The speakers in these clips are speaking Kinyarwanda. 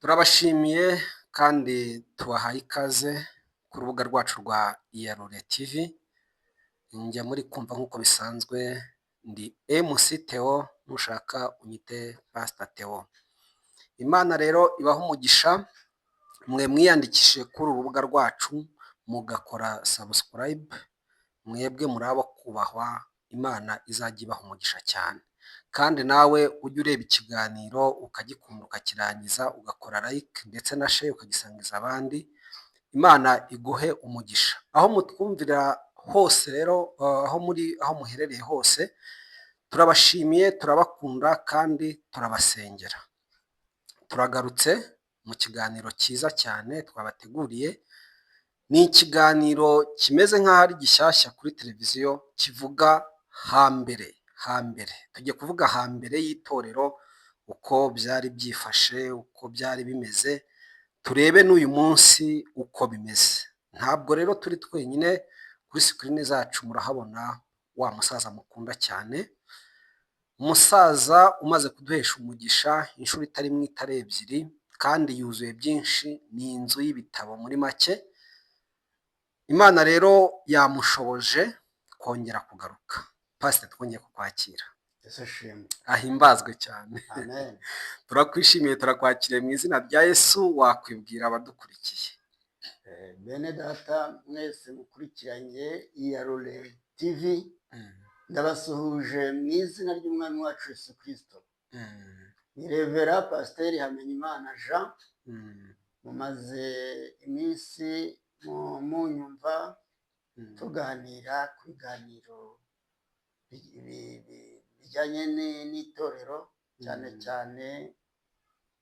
Turabashimiye kandi tubahaye ikaze ku rubuga rwacu rwa Iyarure TV. Njya muri kumva nk'uko bisanzwe, ndi MC Theo, nushaka unyite Pastor Theo. Imana rero ibaha umugisha mwe mwiyandikishije kuri uru rubuga rwacu, mugakora subscribe. Mwebwe muri abo kubahwa, Imana izajya ibaha umugisha cyane. Kandi nawe ujye ureba ikiganiro ukagikunda, ukakirangiza, ugakora like ndetse na share, ukagisangiza abandi. Imana iguhe umugisha. Aho mutwumvira hose rero, aho muri, aho muherereye hose, turabashimiye, turabakunda kandi turabasengera. Turagarutse mu kiganiro cyiza cyane twabateguriye. Ni ikiganiro kimeze nk'aho ari gishyashya kuri televiziyo, kivuga hambere. Hambere, tugiye kuvuga hambere y'itorero, uko byari byifashe, uko byari bimeze, turebe n'uyu munsi uko bimeze. Ntabwo rero turi twenyine. Kuri screen zacu murahabona wa musaza mukunda cyane, umusaza umaze kuduhesha umugisha inshuro itari imwe, itari ebyiri, kandi yuzuye byinshi, ni inzu y'ibitabo muri make. Imana rero yamushoboje kongera kugaruka. Pasite, twongeye kukwakira. Yesu ashimwe. Ahimbazwe cyane. Amen. Turakwishimiye, turakwakiriye mu izina rya Yesu. Wakwibwira abadukurikiye? Bene data mwese mukurikiranye Iyarure TV, ndabasuhuje mu izina ry'Umwami wacu Yesu Kirisito. Ni Reverend Pasiteri Hamenyimana Jean. Mumaze iminsi munyumva tuganira ku biganiro bijyanye n'itorero, cyane cyane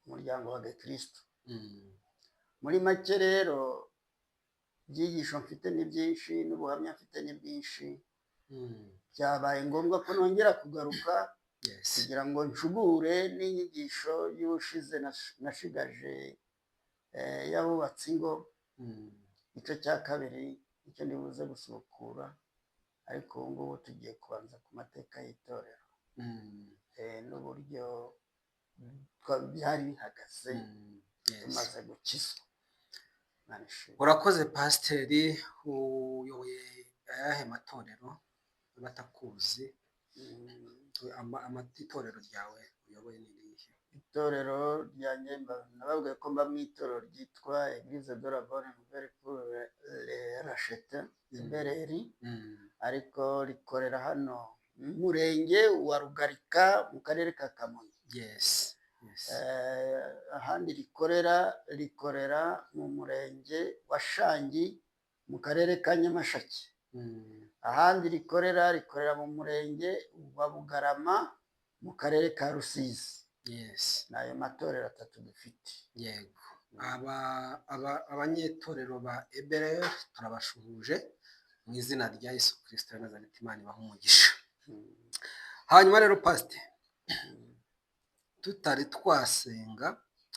umuryango wa gikristo. Muri make rero, ibyigisho mfite ni byinshi n'ubuhamya mfite ni bwinshi. Byabaye ngombwa ko nongera kugaruka kugira ngo ncugure n'inyigisho y'ubushize nashigaje, y'abubatsi ingo. Igice cya kabiri icyo ndibuze gusukura, ariko ubu ngubu tugiye kubanza ku mateka y'itorero n'uburyo byari bihagaze tumaze gukizwa. Imana ishimwe. Urakoze, pasiteri. Uyoboye ayahe matorero batakuzi? Itorero ryawe uyoboye ni irihe? Itorero ryanjye, nababwiye ko mba mu itorero ryitwa Eglise de la Bonne Nouvelle pour les Rachetés, Ibereri, ariko rikorera hano mu murenge wa Rugarika, mu karere ka Kamonyi. Ahandi rikorera, rikorera mu murenge wa Shangi, mu karere ka Nyamasheke. Ahandi rikorera, rikorera mu murenge wa Bugarama, mu karere ka Rusizi. Ni ayo matorero atatu dufite. Yego, abanyetorero ba Ebereri turabashuhuje mu izina rya Yesu Kirisito wa Nazareti. Imana ibaha umugisha. Hanyuma rero, pasite, tutari twasenga,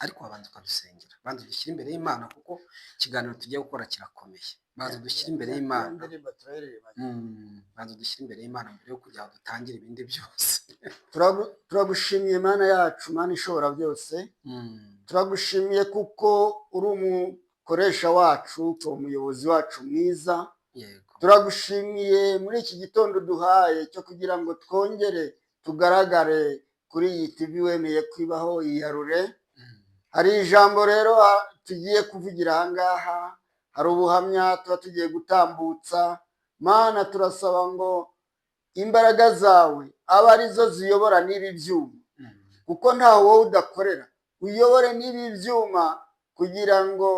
ariko wabanza ukadusengera. Banza udushyire imbere y'Imana, kuko ikiganiro tugiye gukora kirakomeye. Banza udushyire imbere y'Imana. Indirimbo turayiririmba. Banza udushyire imbere y'Imana mbere yo kugira ngo dutangire ibindi byose. Turagushimiye Mana yacu, Mana ishobora byose. Turagushimiye kuko uri umukoresha wacu, ukaba umuyobozi wacu mwiza. Turagushimiye muri iki gitondo duhaye cyo kugira ngo twongere tugaragare kuri iyi TV wemeye kwibaho, Iyarure. Hari ijambo rero tugiye kuvugira aha ngaha, hari ubuhamya tuba tugiye gutambutsa. Mana, turasaba ngo imbaraga zawe abe arizo ziyobora n'ibi byuma, kuko nta wowe udakorera. Uyobore n'ibi byuma kugira ngo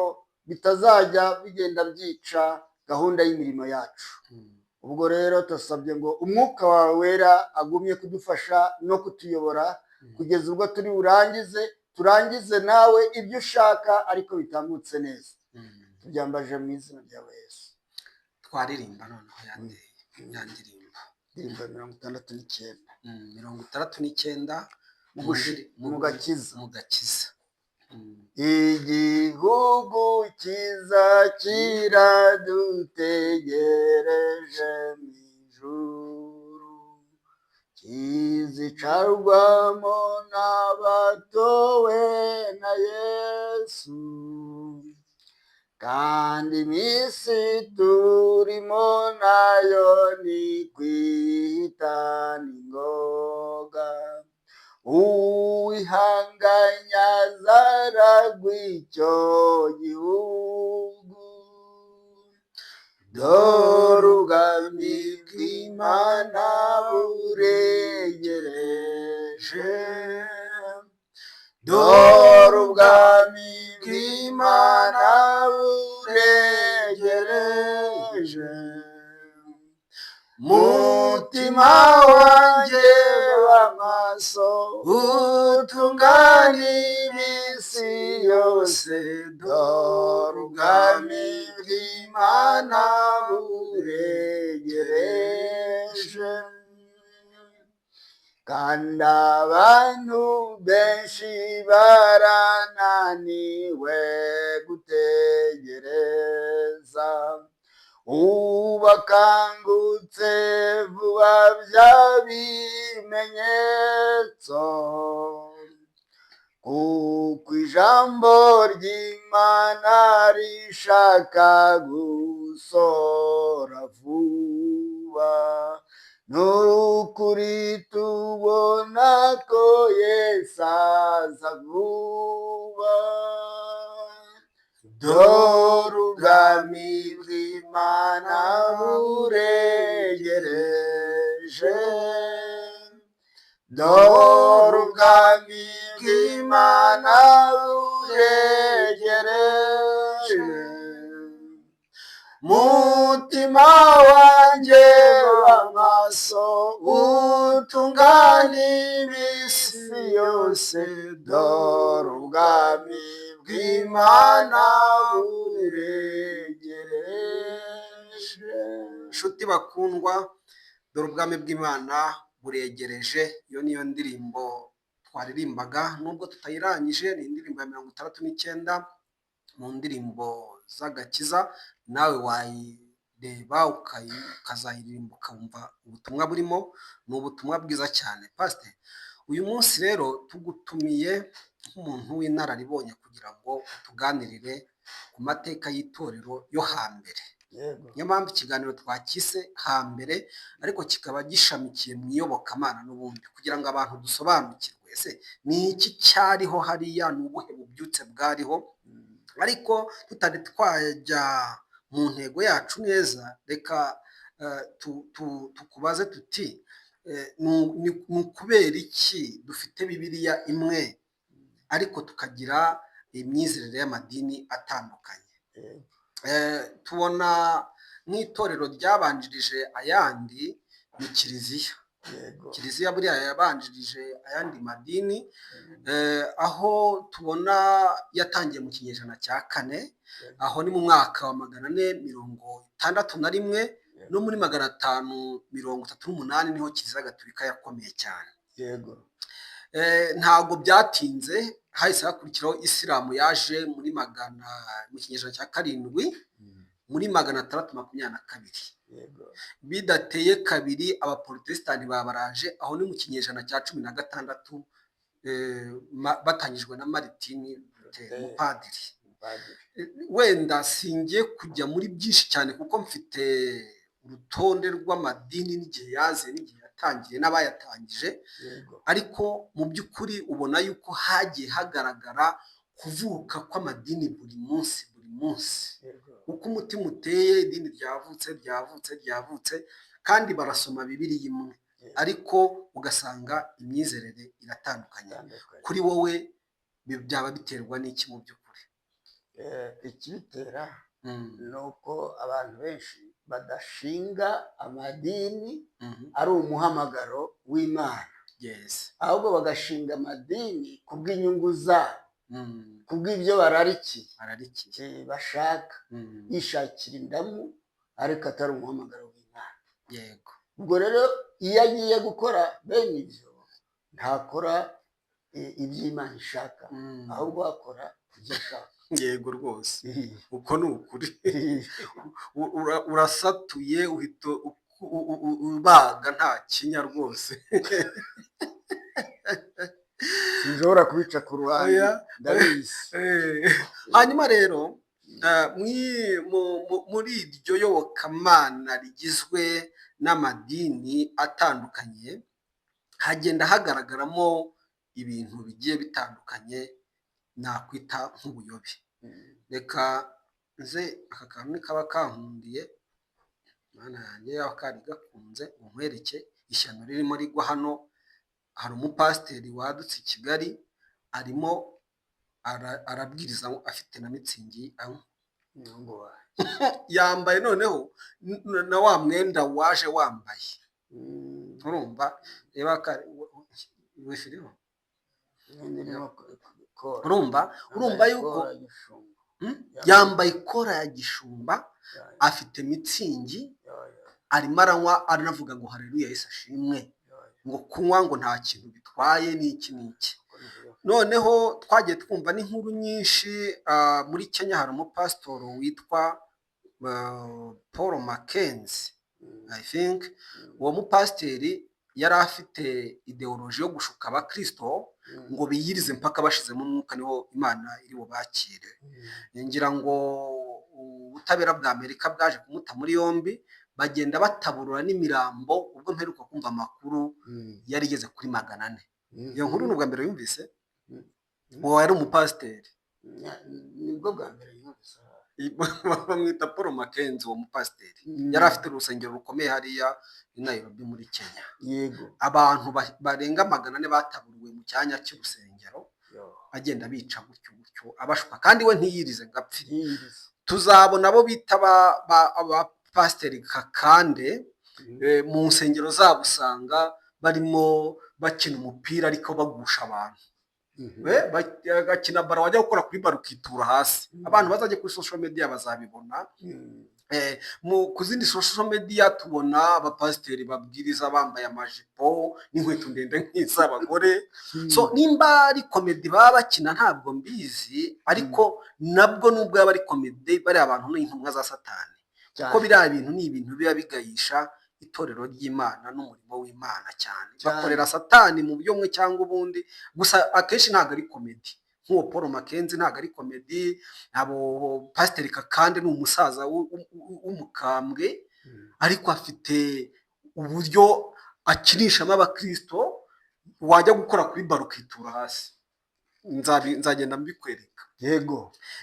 bitazajya bigenda byica gahunda y'imirimo yacu. Ubwo rero turasabye ngo Umwuka wawe Wera agumye kudufasha no kutuyobora kugeza ubwo turi burangize, turangize nawe ibyo ushaka ariko bitambutse neza. Tubyambaje mu izina ryawe Yesu. Twaririmba noneho yandeye ya ndirimbo. Indirimbo ya 69. 69. Mu gakiza. Mu gakiza. Igihugu cyiza kiradutegereje mu ijuru. Kizicarwamo n'abatowe na Yesu. Kandi iminsi turimo nayo ni kwihitana ingoga. Uwihanganya azaragwa icyo gihugu. Dore ubwami bw'Imana buregereje, dore ubwami bw'Imana buregereje. Mutima wanjye w'amaso utungane iminsi yose, dore ubwami bw'Imana buregereje. Kandi abantu benshi barananiwe gutegereza, ubakangutse vuba bya bimenyetso, kuko ijambo ry'Imana rishaka gusohora vuba. N'ukuri tubona ko Yesu aza vuba. Dore ubwami bw'Imana buregereje, dore ubwami bw'Imana buregereje. Mutima wanjye w'amaso utungane iminsi yose, dore ubwami bw'Imana buregereje. Nshuti bakundwa, dore ubwami bw'Imana buregereje. Iyo niyo ndirimbo twaririmbaga nubwo tutayirangije. Ni indirimbo ya 69 mu ndirimbo z'agakiza. Nawe wayireba ukazayiririmba, ukumva ubutumwa burimo. Ni ubutumwa bwiza cyane. Pasite, uyu munsi rero tugutumiye nk'umuntu w'inararibonye kugira ngo utuganirire ku mateka y'itorero yo hambere. Niyo mpamvu ikiganiro twakise hambere, ariko kikaba gishamikiye mu iyobokamana n'ubundi, kugira ngo abantu dusobanukirwe: ese ni iki cyariho hariya? Ni ubuhe bubyutse bwariho? Ariko tutari twajya mu ntego yacu neza, reka tukubaze tuti: ni ukubera iki dufite Bibiliya imwe ariko tukagira imyizerere y'amadini atandukanye? Tubona nk'itorero ryabanjirije ayandi ni Kiliziya. Kiliziya buriya yabanjirije ayandi madini, aho tubona yatangiye mu kinyejana cya kane, aho ni mu mwaka wa 461 no muri 538, niho Kiliziya Gatolika yakomeye cyane. Ntabwo byatinze, hahise hakurikiraho Isilamu yaje muri magana mu kinyejana cya karindwi, muri 622. Bidateye kabiri, Abaporotesitanti babaraje, aho ni mu kinyejana cya 16, batangijwe na Maritini Luteri, umupadiri. Wenda singiye kujya muri byinshi cyane kuko mfite urutonde rw'amadini n'igihe yaziye n'igihe yatangiye n'abayatangije, ariko mu by'ukuri ubona yuko hagiye hagaragara kuvuka kw'amadini buri munsi buri munsi. Uko umutima uteye, idini ryavutse, ryavutse, ryavutse, kandi barasoma Bibiliya imwe, ariko ugasanga imyizerere iratandukanye. Kuri wowe byaba biterwa n'iki mu by'ukuri? Ikibitera ni uko abantu benshi badashinga amadini ari umuhamagaro w'Imana, ahubwo bagashinga amadini kubw'inyungu zabo, kubw'ibyo bararikiye, bararikiye, bashaka yishakira indamu, ariko atari umuhamagaro w'Imana. Ubwo rero iyo agiye gukora bene ibyo, ntakora iby'Imana ishaka, ahubwo akora ibyo ashaka. Yego rwose, uko ni ukuri. Urasatuye uhita ubaga nta kinya rwose. Sinshobora kubica ku ruhande. Oya. Ndabizi. Hanyuma rero muri iryo yobokamana rigizwe n'amadini atandukanye, hagenda hagaragaramo ibintu bigiye bitandukanye nakwita nk'ubuyobe. Reka nze aka kantu nikaba kankundiye, Mana yanjye, yaba kari gakunze nkwereke ishyano ririmo rigwa hano. Hari umupasiteri wadutse i Kigali, arimo arabwiriza afite na mitsingi anywa. Umuhungu wawe. Yambaye noneho na wa mwenda waje wambaye. Urumva, reba wifi iriho. Imyenda irimo kora. Urumva yuko Kora gishumba. Yambaye ikora ya gishumba, afite mitsingi, arimo aranywa, aranavuga ngo "Haleluya, Yesu ashimwe," ngo kunywa ngo nta kintu bitwaye, n'iki n'iki. Noneho twagiye twumva n'inkuru nyinshi. Muri Kenya hari umupasitoro witwa Paul Mackenzie, I think. Uwo mupasiteri yari afite idéologie yo gushuka abakristo ngo biyirize mpaka bashizemo umwuka, niho Imana iri bubakire. Ngira ngo ubutabera bwa Amerika bwaje kumuta muri yombi, bagenda bataburura n'imirambo. Ubwo mperuka kumva amakuru yari igeze kuri 400. Iyo nkuru ni ubwa mbere yumvise? Uwo yari umupasiteri. Nibwo bwa mbere yumvise. Bamwita Paul Mackenzie. Uwo mupasiteri yari afite urusengero rukomeye hariya i Nairobi muri Kenya. Abantu barenga 400 bataburiwe mu cyanya cy'urusengero, agenda bica gutyo gutyo, abashuka, kandi we ntiyirize ngo apfe. Ntiyirize. Tuzabona abo bita abapasiteri Kakande, mu nsengero zabo usanga barimo bakina umupira ariko bagusha abantu. Bagakina ballon, wajya gukora kuri ballon ukitura hasi. Abantu bazajya kuri social media bazabibona. Ku zindi social media tubona abapasiteri babwiriza bambaye amajipo n'inkweto ndende nk'iz'abagore. So nimba ari comédie baba bakina ntabwo mbizi, ariko nabwo nubwo yaba ari comédie, bariya bantu ni intumwa za Satani, kuko biriya bintu ni ibintu biba bigayisha itorero ry'Imana n'umurimo w'Imana cyane. Bakorera Satani mu buryo bumwe cyangwa ubundi. Gusa akenshi ntabwo ari comédie. Nk'uwo Paul Mackenzie ntabwo ari comédie. Abo pasiteri Kakande ni umusaza w'umukambwe, ariko afite uburyo akinishamo abakirisito, wajya gukora kuri ballon ukitura hasi. Nzagenda mbikwereka.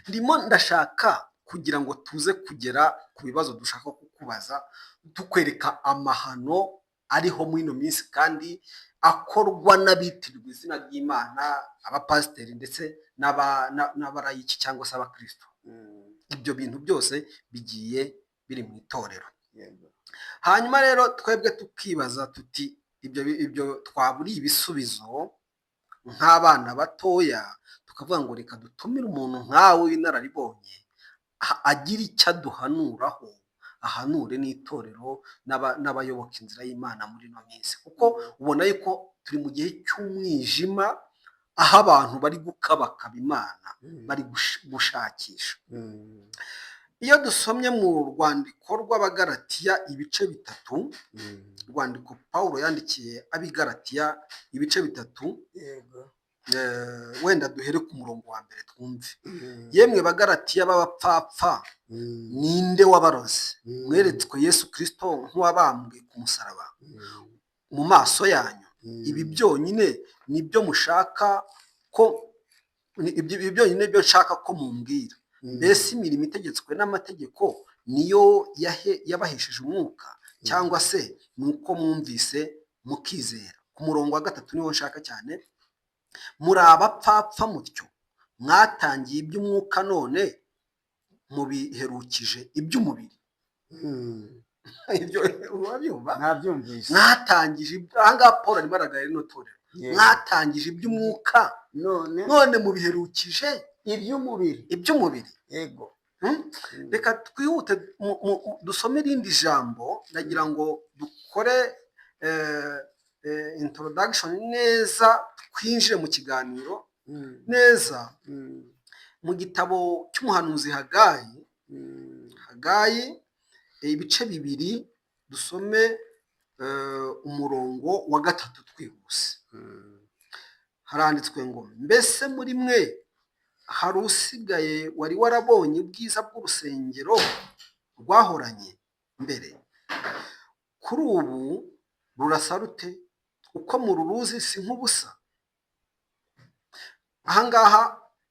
Ndimo ndashaka kugira ngo tuze kugera ku bibazo dushaka kukubaza, tukwereka amahano ariho muri ino minsi kandi akorwa n'abitirirwa izina ry'Imana, abapasiteri ndetse n'abarayiki cyangwa se abakirisito. Ibyo bintu byose bigiye biri mu itorero. Hanyuma rero twebwe tukibaza tuti ibyo twaburiye ibisubizo nk'abana batoya, tukavuga ngo reka dutumire umuntu nkawe w'inararibonye, agire icyo aduhanuraho, ahanure n'itorero n'abayoboka inzira y'Imana muri ino minsi, kuko ubona yuko turi mu gihe cy'umwijima, aho abantu bari gukabakaba Imana, bari gushakisha. Iyo dusomye mu rwandiko rw'Abagaratiya ibice 3, urwandiko Pawulo yandikiye ab'Igaratiya ibice 3, wenda duhere ku murongo wa mbere twumve. "Yemwe Bagaratiya b'abapfapfa, ninde wabaroze? Mweretswe Yesu Kirisito nk'uwabambwe ku musaraba mu maso yanyu. Ibi byonyine nibyo mushaka ko ibi byonyine byo nshaka ko mumbwira. Mbese imirimo itegetswe n'amategeko niyo yabahesheje umwuka, cyangwa se ni uko mwumvise mukizera?" Ku murongo wa gatatu niwo nshaka cyane. "Muri abapfapfa mutyo, mwatangiye iby'umwuka none mubiherukije iby'umubiri." Ibyo urabyumva? Ntabyumvise. Mwatangije, ahangaha Paul arimo araganira rino torero. "Mwatangije iby'umwuka, none none mubiherukije iby'umubiri." Iby'umubiri. Reka twihute dusome irindi jambo. Ndagira ngo dukore introduction neza, twinjire mu kiganiro neza. Mu gitabo cy'umuhanuzi Hagayi, Hagayi ibice 2. Dusome umurongo wa 3 twihuse. Haranditswe ngo: "Mbese muri mwe hari usigaye wari warabonye ubwiza bw'urusengero rwahoranye mbere? Kuri ubu rurasa rute? Uko mururuzi si nk'ubusa?" Ahangaha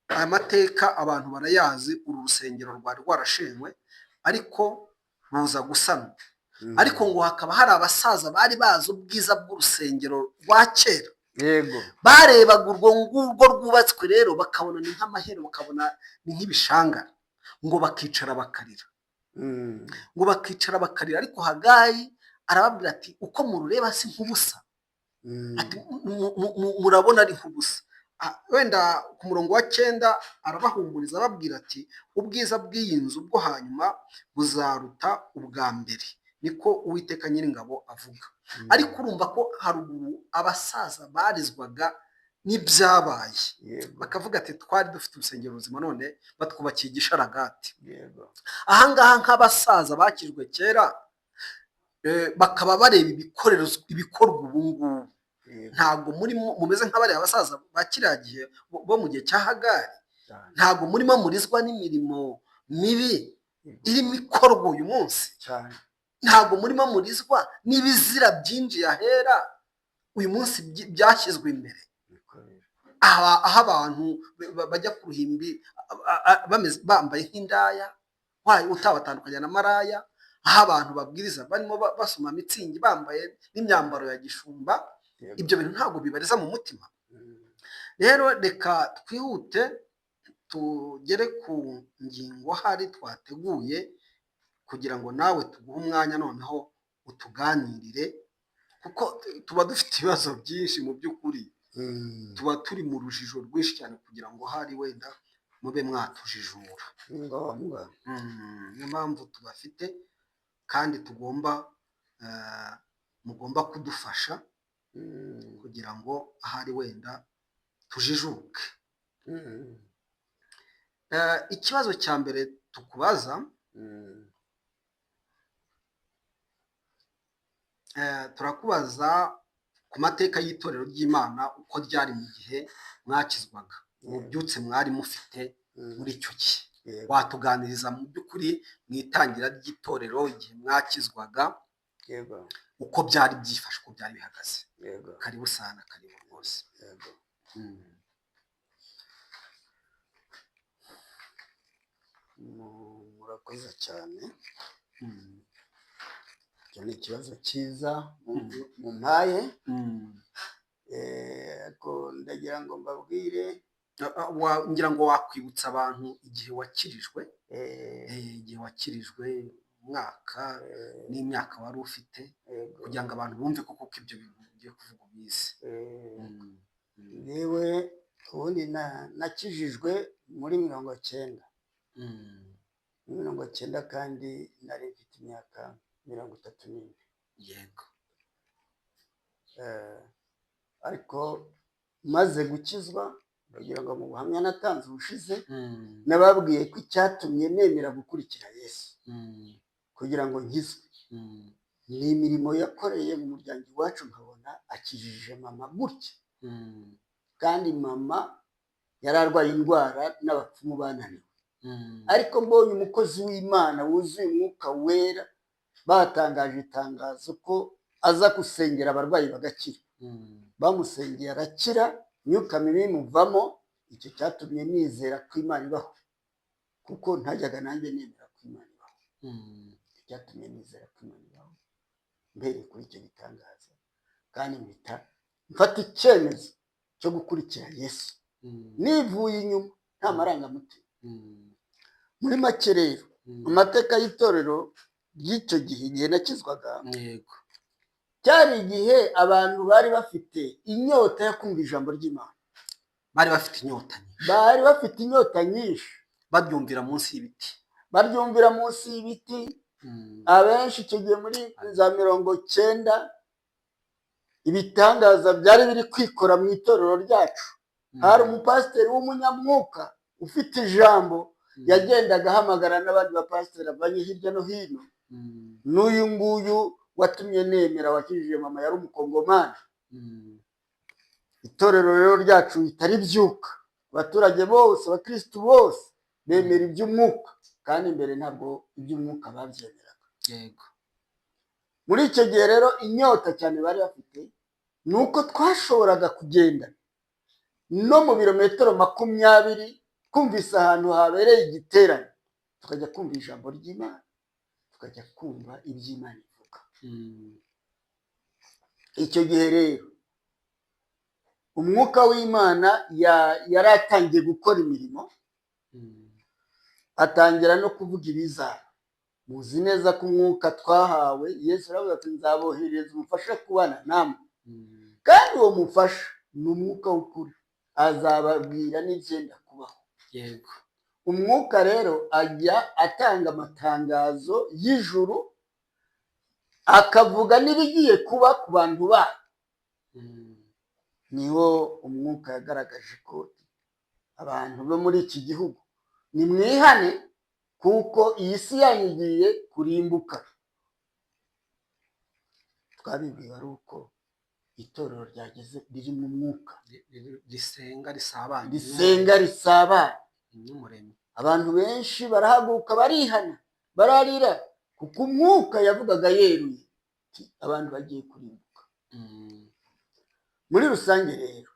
aya mateka abantu barayazi. Uru rusengero rwari rwarashenywe, ariko ruza gusanwa, ariko ngo hakaba hari abasaza bari bazi ubwiza bw'urusengero rwa kera. Barebaga urwo ngurwo rwubatswe rero, bakabona ni nk'amahero, bakabona ni nk'ibishangara, ngo bakicara bakarira. Ngo bakicara bakarira, ariko Hagayi arababwira ati: "Uko murureba si nk'ubusa?" Ati: "Murabona ari nk'ubusa." Wenda ku murongo wa 9 arabahumuriza, ababwira ati: "Ubwiza bw'iyi nzu bwo hanyuma buzaruta ubwa mbere, niko Uwiteka Nyiringabo avuga." Ariko urumva ko haruguru abasaza barizwaga n'ibyabaye, bakavuga ati: "Twari dufite urusengero ruzima, none batwubakiye igisharagati." Ahangaha nk'abasaza bakijwe kera, bakaba bareba ibikorwa ubu ngubu, ntabwo murimo mumeze nk'abariya basaza ba kiriya gihe bo mu gihe cya Hagari? Ntabwo murimo murizwa n'imirimo mibi irimo ikorwa uyu munsi? Cyane. Ntabwo murimo murizwa n'ibizira byinjiye ahera uyu munsi byashyizwe imbere? Niko biri. Aho abantu bajya ku ruhimbi bambaye nk'indaya, wayo utabatandukanya na maraya, aho abantu babwiriza barimo basoma mitsingi bambaye n'imyambaro ya gishumba. Ibyo bintu ntabwo bibariza mu mutima? Rero reka twihute tugere ku ngingo hari twateguye, kugira ngo nawe tuguhe umwanya noneho utuganirire, kuko tuba dufite ibibazo byinshi mu by'ukuri. Tuba turi mu rujijo rwinshi cyane, kugira ngo hari wenda mube mwatujijura. Ni ngombwa. Niyo mpamvu tubafite, kandi tugomba mugomba kudufasha kugira ngo ahari wenda tujijuke. Ikibazo cya mbere tukubaza, turakubaza ku mateka y'itorero ry'Imana uko ryari mu gihe mwakizwaga, ububyutse mwari mufite muri icyo gihe. Watuganiriza mu by'ukuri mu itangira ry'itorero, igihe mwakizwaga, uko byari byifashe, uko byari bihagaze? Yego. Karibu sana, karibu rwose. Yego. Murakoze cyane. Icyo ni ikibazo cyiza mumpaye. Ariko ndagira ngo mbabwire. Ngira ngo wakwibutsa abantu igihe wakirijwe, igihe wakirijwe, umwaka n'imyaka wari ufite, kugira ngo abantu bumve koko ko ibyo bintu ugiye kuvuga ubizi. Yewe, ubundi nakijijwe muri 90. Muri 90, kandi nari mfite imyaka 34. Ariko maze gukizwa, ndagira ngo mu buhamya natanze ubushize nababwiye ko icyatumye nemera gukurikira Yesu kugira ngo nkizwe ni imirimo yakoreye mu muryango iwacu, nkabona akijije mama gutya, kandi mama yari arwaye indwara n'abapfumu bananiwe. Ariko mbonye umukozi w'Imana wuzuye Umwuka Wera, batangaje itangazo ko aza gusengera abarwayi bagakira, bamusengeye arakira, imyuka mibi imuvamo. Icyo cyatumye nizera ko Imana ibaho, kuko ntajyaga nanjye nemera ko Imana ibaho. Icyo cyatumye nizera ko Imana ibaho, mbereye kuri icyo gitangaza, kandi mpita mfata icyemezo cyo gukurikira Yesu nivuye inyuma, nta marangamutima. Muri make rero, amateka y'itorero ry'icyo gihe, igihe nakizwaga, cyari igihe abantu bari bafite inyota yo kumva ijambo ry'Imana. Bari bafite inyota nyinshi. Bari bafite inyota nyinshi. Baryumvira munsi y'ibiti. Baryumvira munsi y'ibiti. Abenshi icyo gihe muri za 90, ibitangaza byari biri kwikora mu itorero ryacu. Hari umupasiteri w'umunyamwuka ufite ijambo, yagendaga ahamagara n'abandi bapasiteri avanye hirya no hino. N'uyu nguyu. watumye nemera, wakijije mama, yari umukongomani. Itorero rero ryacu ritaribyuka, abaturage bose, abakirisitu bose bemera iby'umwuka, kandi mbere ntabwo iby'umwuka babyemeraga. Muri icyo gihe rero inyota cyane bari bafite ni uko twashoboraga kugenda no mu birometero 20 twumvise ahantu habereye igiterane, tukajya kumva ijambo ry'Imana, tukajya kumva iby'Imana ivuga. Icyo gihe rero umwuka w'Imana yari atangiye gukora imirimo, atangira no kuvuga ibizaba. Muzi neza ko umwuka twahawe, Yesu aravuga ati: "Nzaboherereza umufasha kubana namwe, kandi uwo mufasha ni umwuka w'ukuri, azababwira n'ibyenda kubaho." Umwuka rero ajya atanga amatangazo y'ijuru, akavuga n'ibigiye kuba ku bantu bayo. Niho umwuka yagaragaje ko abantu bo muri iki gihugu nimwihane, kuko iyi si yanyu igiye kurimbuka. Twabibwiwe ari uko itorero ryageze ririmo umwuka. Risenga, risabana. Risenga, risabana n'Umuremyi. Abantu benshi barahaguruka, barihana, bararira, kuko umwuka yavugaga yeruye ati: "Abantu bagiye kurimbuka." Muri rusange rero,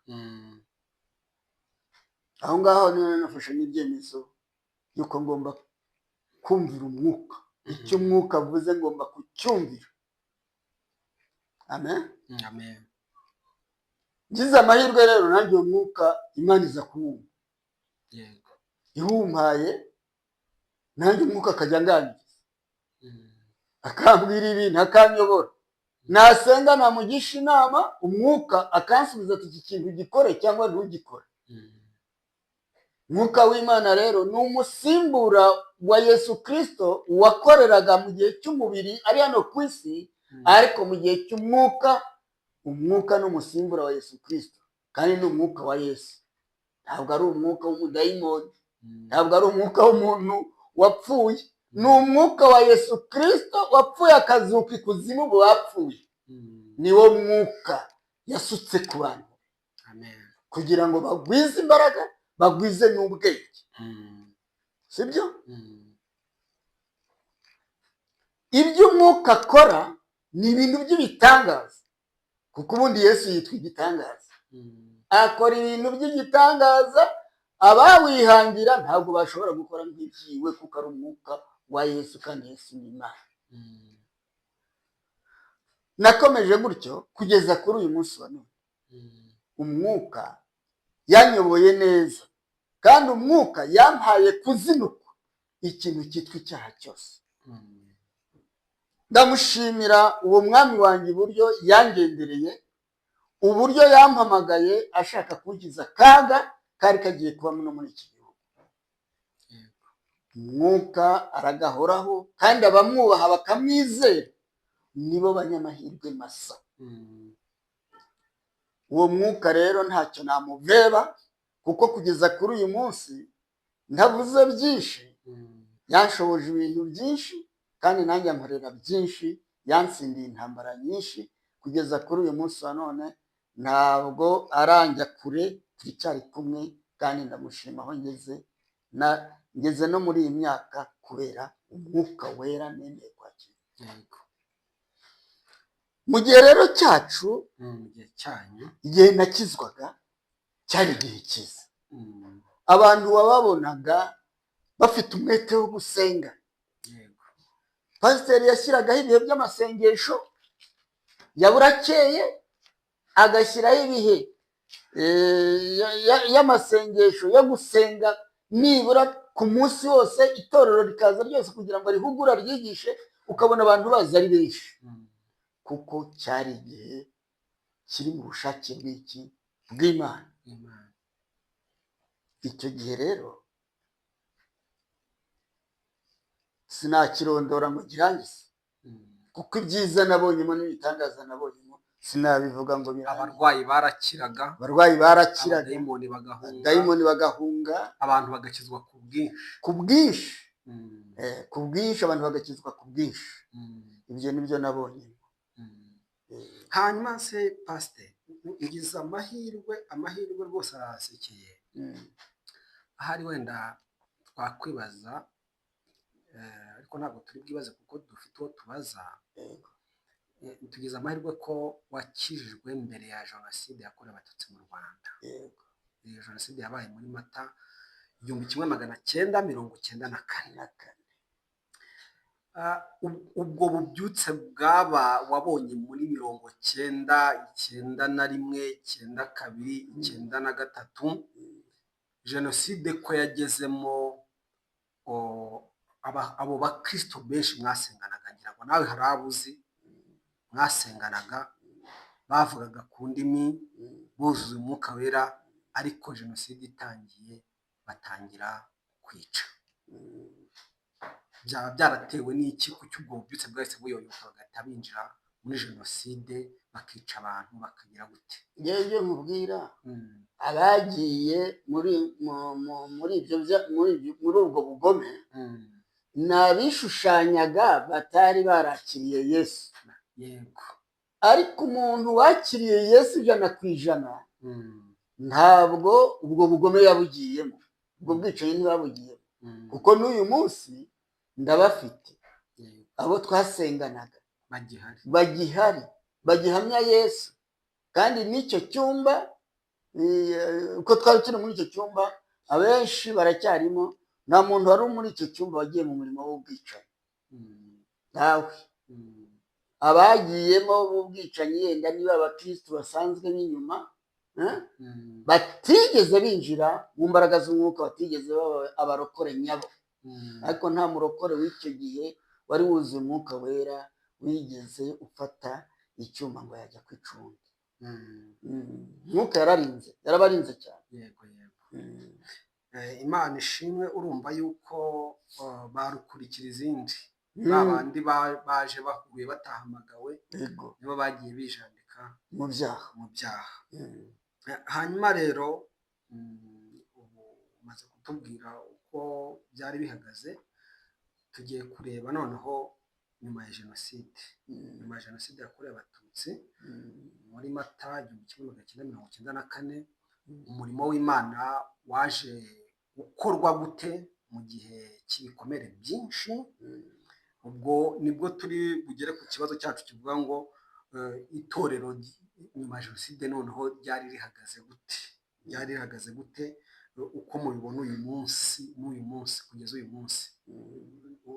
aho ngaho niho nafashe n'ibyemezo y'uko ngomba kumvira umwuka. Icyo umwuka avuze ngomba kucyumvira. Amen. Amen. Ngize amahirwe rero nanjye uwo mwuka Imana iza kuwumva, iwumpaye, nanjye umwuka akajya anganiriza, akambwira ibintu, akanyobora. Nasenga, namugisha inama, umwuka akansubiza ati: "Iki kintu gikore cyangwa ntugikore." Umwuka w'Imana rero ni umusimbura wa Yesu Kirisito wakoreraga mu gihe cy'umubiri ari hano ku isi, ariko mu gihe cy'umwuka, umwuka ni umusimbura wa Yesu Kirisito, kandi ni umwuka wa Yesu. Ntabwo ari umwuka w'umudayimoni, ntabwo ari umwuka w'umuntu wapfuye, ni umwuka wa Yesu Kirisito wapfuye akazuka ikuzimu mu bapfuye. Niwo mwuka yasutse ku bantu Amen. kugira ngo bagwize imbaraga, bagwize n'ubwenge. Sibyo? Ibyo umwuka akora ni ibintu by'ibitangaza, kuko ubundi Yesu yitwa igitangaza. Akora ibintu by'igitangaza, abawihangira ntabwo bashobora gukora nk'ibyiwe, kuko ari umwuka wa Yesu, kandi Yesu ni Imana. Nakomeje gutyo kugeza kuri uyu munsi wa none. Umwuka yanyoboye neza, kandi umwuka yampaye kuzinukwa ikintu cyitwa icyaha cyose. Ndamushimira uwo mwami wanjye uburyo yangendereye, uburyo yampamagaye ashaka kunkiza akaga kari kagiye kubamo no muri iki gihugu. Umwuka aragahoraho, kandi abamwubaha bakamwizera nibo banyamahirwe masa. Uwo mwuka rero ntacyo namuveba, kuko kugeza kuri uyu munsi, ntavuze byinshi, yanshoboje ibintu byinshi, kandi nanjye ankorera byinshi, yansindiye intambara nyinshi. Kugeza kuri uyu munsi wa none ntabwo aranjya kure, turacyari kumwe, kandi ndamushima aho ngeze na ngeze no muri iyi myaka kubera umwuka wera nemeye kwakira. Mu gihe rero cyacu, Mu gihe cyanyu. igihe nakizwaga cyari igihe cyiza. Abantu wababonaga bafite umwete wo gusenga. Pasiteri yashyiragaho ibihe by'amasengesho ya burakeye, agashyiraho ibihe y'amasengesho yo gusenga nibura ku munsi wose, itorero rikaza ryose kugira ngo rihugure, ryigishe, ukabona abantu baza ari benshi, kuko cyari igihe kiri mu bushake bw'iki? Bw'Imana. Imana. Icyo gihe rero sinakirondora ngo girangize, kuko ibyiza nabonyemo n'ibitangaza nabonyemo sinabivuga ngo birangire. Abarwayi barakiraga. Abarwayi barakiraga. Abadayimoni bagahunga. Dayimoni bagahunga. Abantu bagakizwa ku bwinshi. Ku bwinshi. Ku bwinshi, abantu bagakizwa ku bwinshi. Ibyo nibyo nabonye. Hanyuma se pasiteri, ngize amahirwe rwose arahasekeye. Ahari wenda twakwibaza, ariko ntabwo turi bwibaze kuko dufite uwo tubaza. Tugize amahirwe ko wakijijwe mbere ya Jenoside yakorewe Abatutsi mu Rwanda. Yego. Iyo jenoside yabaye muri Mata 1994. Na kane. Ubwo bubyutse bwaba wabonye muri 90, 91, 92, 93, jenoside ko yagezemo, abo bakristo benshi mwasenganaga, ngira ngo nawe hari abo uzi mwasenganaga bavugaga ku ndimi, buzuye Umwuka Wera, ariko jenoside itangiye batangira kwica. Byaba byaratewe n'iki? Kuki ubwo bubyutse bwahise buyoyoka, bagahita binjira muri jenoside, bakica abantu, bakagira gute? Ngewe ibyo nkubwira, abagiye muri muri ibyo muri ubwo bugome ni abishushanyaga batari barakiriye Yesu. Ariko umuntu wakiriye Yesu 100%, ntabwo ubwo bugome yabugiyemo, ubwo bwicanyi ntibabugiyemo, kuko n'uyu munsi ndabafite, abo twasenganaga. Bagihari. Bagihari, bagihamya Yesu. Kandi n'icyo cyumba, uko twari turi muri icyo cyumba, abenshi baracyarimo. Nta muntu wari uri muri icyo cyumba wagiye mu murimo w'ubwicanyi, ntawe. Abagiyemo b'ubwicanyi yenda niba abakirisitu basanzwe b'inyuma, batigeze binjira mu mbaraga z'umwuka, batigeze baba abarokore nyabo. Ariko nta murokore w'icyo gihe wari wuzuye Umwuka Wera wigeze ufata icyuma ngo yajya kwica uwundi. Umwuka yararinze, yarabarinze cyane. Yego. Imana ishimwe. Urumva yuko barukurikira izindi, ba bandi baje bahuye batahamagawe, nibo bagiye bijandika mu byaha. Mu byaha. Hanyuma rero, ubu umaze kutubwira uko byari bihagaze, tugiye kureba noneho nyuma ya jenoside. Nyuma ya Jenoside yakorewe Abatutsi muri Mata 1994, umurimo w'Imana waje gukorwa gute mu gihe cy'ibikomere byinshi? Ubwo nibwo turi bugere ku kibazo cyacu kivuga ngo itorero nyuma ya jenoside noneho ryari rihagaze gute? Ryari rihagaze gute uko mubibona uyu munsi, n'uyu munsi, kugeza uyu munsi?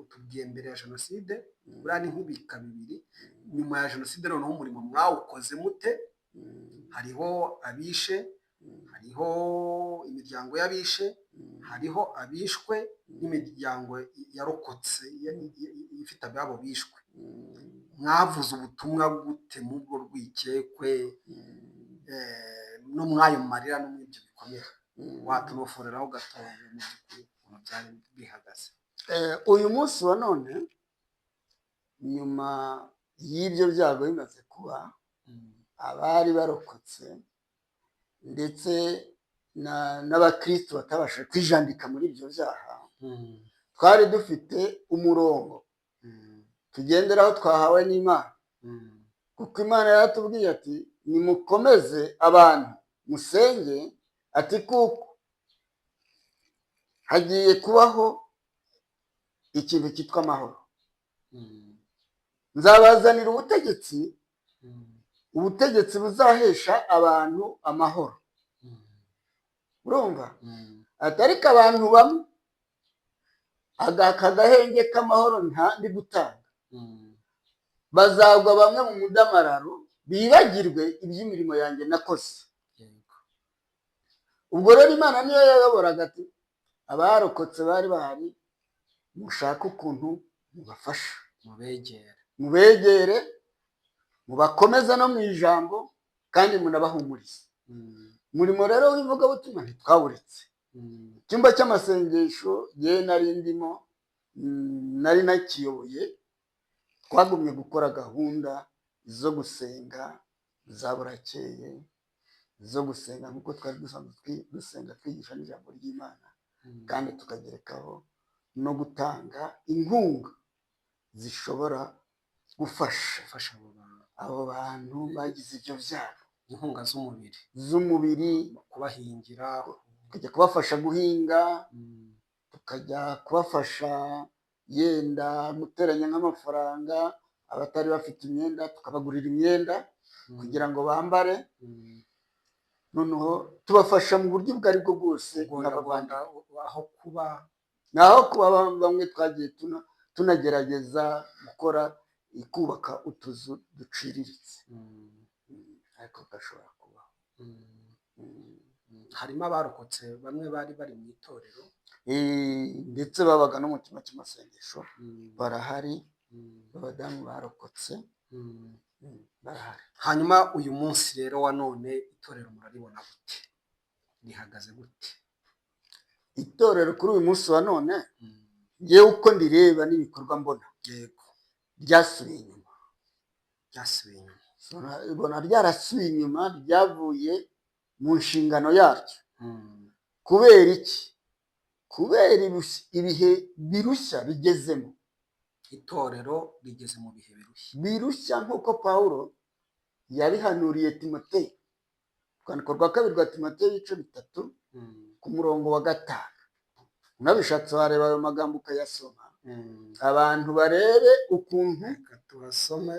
Tubwiye mbere ya jenoside, buriya ni nk'ibika bibiri. Nyuma ya jenoside noneho umurimo mwawukoze mute? Hariho abishe, hariho imiryango y'abishe, hariho abishwe n'imiryango yarokotse ifite ababo bishwe. Mwavuze ubutumwa gute muri urwo rwikekwe, no mw'ayo marira, no muri ibyo bikomere? Watunoforeraho gato mu by'ukuri ukuntu byari bihagaze? Uyu munsi wa none, nyuma y'ibyo byago bimaze kuba, abari barokotse ndetse n'abakristo batabashije kwijandika muri ibyo byaha, twari dufite umurongo tugenderaho twahawe n'Imana, kuko Imana yaratubwiye ati: "Nimukomeze abantu, musenge," ati "kuko hagiye kubaho ikintu cyitwa amahoro. Nzabazanira ubutegetsi, ubutegetsi buzahesha abantu amahoro." Urumva? Ati: "Ariko abantu bamwe, aka gahenge k'amahoro nta ndi gutanga, bazagwa bamwe mu mudamararo, bibagirwe iby'imirimo yanjye nakoze." Ubwo rero Imana niyo yayoboraga, ati: "Abarokotse bari bahari, mushake ukuntu mubafasha." Mubegere. Mubegere, mubakomeze no mu ijambo, kandi munabahumurize. Umurimo rero w'ivugabutumwa ntitwawuretse. Icyumba cy'amasengesho yewe nari ndimo, nari nakiyoboye. Twagumye gukora gahunda zo gusenga za burakeye, zo gusenga nk'uko twari dusanzwe dusenga, twigisha n'ijambo ry'Imana, kandi tukagerekaho no gutanga inkunga zishobora gufasha gufasha abo bantu. Abo bantu bagize ibyo byago. Inkunga z'umubiri. Z'umubiri. Kubahingira. Tukajya kubafasha guhinga, tukajya kubafasha yenda guteranya nk'amafaranga, abatari bafite imyenda tukabagurira imyenda kugira ngo bambare. Noneho tubafasha mu buryo ubwo ari bwo bwose kugondagonda aho kuba. Naho kuba, bamwe twagiye tunagerageza gukora, kubaka utuzu duciriritse, ariko gashobora kubaho. Harimo abarokotse bamwe bari bari mu itorero. Ndetse babaga no mu cyumba cy'amasengesho, barahari, abadamu barokotse barahari. Hanyuma uyu munsi rero wa none itorero muraribona gute? Rihagaze gute? Itorero kuri uyu munsi wa none, ngewe uko ndireba n'ibikorwa mbona, ryasubiye inyuma. Ryasubiye inyuma. Mbona ryarasubiye inyuma, ryavuye mu nshingano yaryo. Kubera iki? Kubera ibihe birushya bigezemo. Itorero rigeze mu bihe birushya. Birushya, nk'uko Pawulo yabihanuriye Timoteyo, urwandiko rwa kabiri rwa Timoteyo, ibice 3, ku murongo wa 5. Unabishatse wareba ayo magambo ukayasoma, abantu barebe ukuntu Reka tubasome.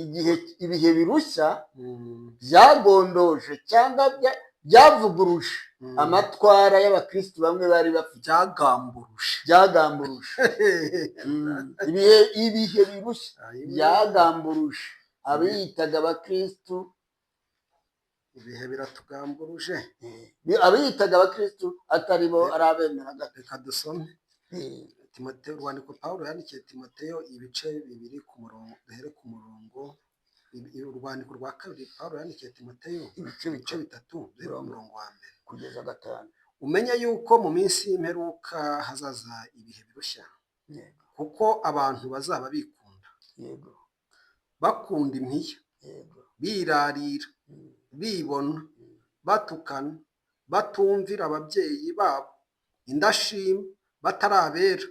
igihe ibihe birushya byagondoje cyangwa byavuguruje amatwara y'abakristu bamwe bari bafite. Byagamburuje. Byagamburuje. Ibihe birushya byagamburuje abiyitaga abakristu. Ibihe biratugamburuje. Abiyitaga abakristu atari bo ari abemeraga. Reka dusome Timoteyo, urwandiko Pawulo yandikiye Timoteyo, ibice 2, ku murongo, duhere ku murongo, urwandiko rwa kabiri Pawulo yandikiye Timoteyo, ibice ibice 3, duhere ku murongo wa 1 kugeza 5. Umenye yuko mu minsi y'imperuka hazaza ibihe birushya, kuko abantu bazaba bikunda, bakunda impiya, birarira, bibona, batukana, batumvira ababyeyi babo, indashima, batari abera,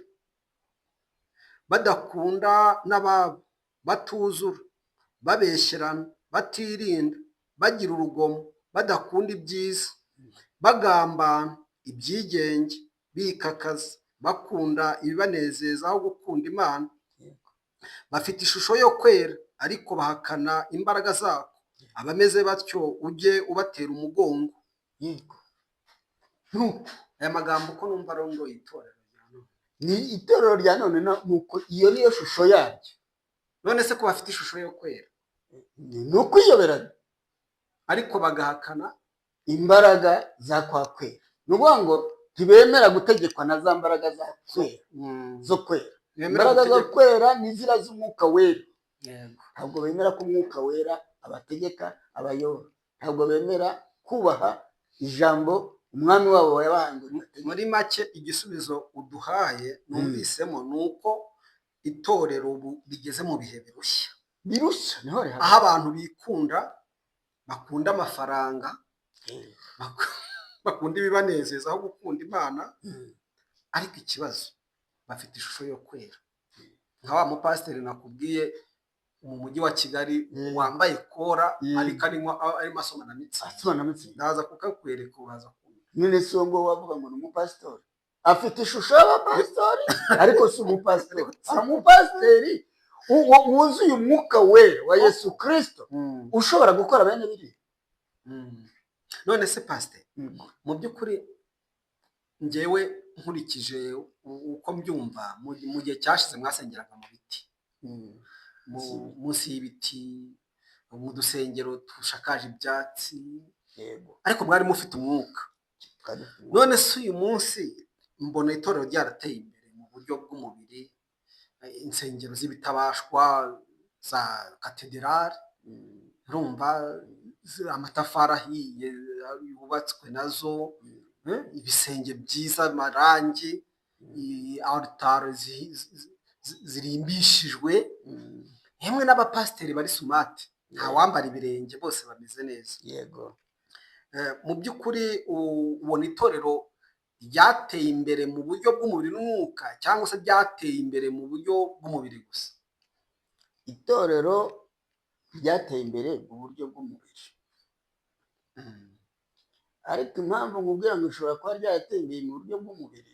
badakunda n'ababo, batuzura, babeshyerana, batirinda, bagira urugomo, badakunda ibyiza, bagambana, ibyigenge, bikakaza, bakunda ibibanezeza aho gukunda Imana, bafite ishusho yo kwera ariko bahakana imbaraga zako. Abameze batyo ujye ubatera umugongo. Aya magambo uko numva arongoye itorero rya none. Ni itorero rya none, nuko iyo niyo shusho yaryo. None se ko bafite ishusho yo kwera, ni ukwiyoberanya, ariko bagahakana imbaraga za kwa kwera. Ni ukuvuga ngo ntibemera gutegekwa na za mbaraga za kwera, zo kwera. Ntibemera Imbaraga zo gutegekwa. kwera ni ziriya z'Umwuka Wera. Ntabwo bemera ko Umwuka Wera abategeka, abayobora. Ntabwo bemera kubaha ijambo Umwami wabo yabahaye ngo ribategeke. Muri make, igisubizo uduhaye numvisemo ni uko itorero ubu rigeze mu bihe birushya. Birushya, niho Aho rihagaze. abantu bikunda, bakunda amafaranga, bakunda ibibanezeza aho gukunda Imana. Ariko ikibazo, bafite ishusho yo kwera, nka wa mupasiteri nakubwiye mu mujyi wa Kigali wambaye kora, ariko arimo asoma na Mützig. Asoma na Mützig. Ndaza kukakwereka, uraza kumva. None se uwo nguwo wavuga ngo ni umupasitori? Afite ishusho y'abapasitori ariko si umupasitori. Hari umupasiteri wuzuye Umwuka Wera wa Yesu Kirisito ushobora gukora bene biriya? None se pasiteri, mu by'ukuri ngewe nkurikije uko mbyumva, mu gihe cyashize mwasengeraga mu biti, munsi y'ibiti, mu dusengero dushakaje ibyatsi, ariko mwari mufite umwuka. Twari dufite umwuka. None se uyu munsi mbona itorero ryarateye imbere mu buryo bw'umubiri, insengero z'ibitabashwa za katederali, urumva amatafari ahiye yubatswe nazo, ibisenge byiza, amarangi, altari zirimbishijwe, hemwe n'abapasiteri bari smart, ntawambara ibirenge, bose bameze neza. Mu by'ukuri ubona itorero ryateye imbere mu buryo bw'umubiri n'umwuka, cyangwa se ryateye imbere mu buryo bw'umubiri gusa? Itorero Ryateye imbere mu buryo bw'umubiri. Ariko impamvu nkubwira ngo ishobora kuba ryarateye imbere mu buryo bw'umubiri,